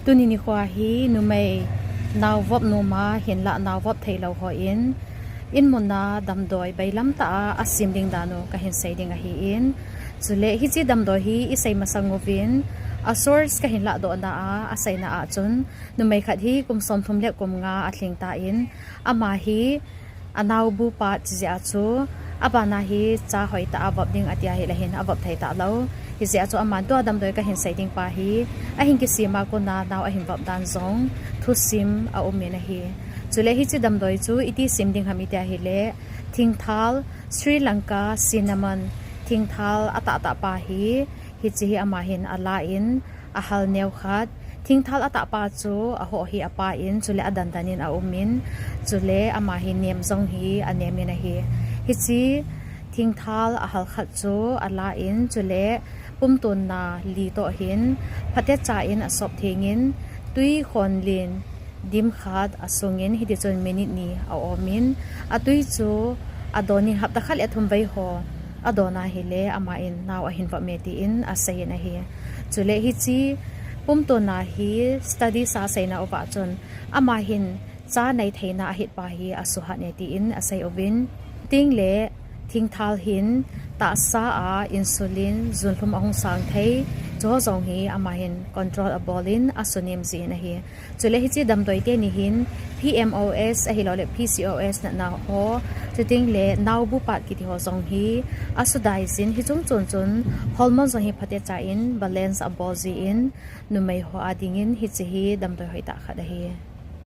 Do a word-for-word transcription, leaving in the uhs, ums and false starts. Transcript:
Tuni nikho hi numei naovop numa hinlah naovop theilou hon, inmun a damdoi bailam tah a asim ding dan u kahin sei ding ahin. Chule hiche damdoi hi isei masang uvin, a source kahin lahdoh na a, aseina a chun, numei khat hi kum somthum le kum nga alhing tan, ama hi anaobu pat chijeh a chu, abana hi cha hoitah a vop ding ati ahile hin avop thei talou. Hijeh a chu aman tua damdoi kahin sei ding pa hi, ahin kisem a kona nao ahin vop dan jong thusim aumin ahi. Chule hiche damdoi chu iti sim ding ham iti ahile, thingthal, Sri Lanka cinnamon, thingthal atahtah pa hi, hiche hi ama hin alan, ahal neo khat, thingthal atah pa chu ahoh hi apan, chule adandan in aumin, chule ama hi nem jong hi anemin ahi. Hiche thingthal ahal khat chu alan, chule pumtonna li toh hin phatecha in asop thengin, twi khonlen dim khat asungin, hitichun minute ni aomin, atwi chu adon in hapta khat le thum vei ho adon ahile, aman nao ahin vop e tin aseiyin ahi. Chule hiche pumtonna hi study sa seina uva chun, ama hin cha nei theina ahet pa hi asuhat e tin asei uvin. Chutengle thingthal hin tahsa a insulin, junlhum ahung sang thei, chuho jong hi ama hin control abolin asunem jin ahi. Chule hiche damdoi teni hin P M O S ahilouleh P C O S natna ho, chutengle naobu pat kiti ho jong hi asudai jin, hichung chun chun hormone jong hi phatecha in balance abol jin, numei ho adingin hiche hi damdoi hoitah khat ahi.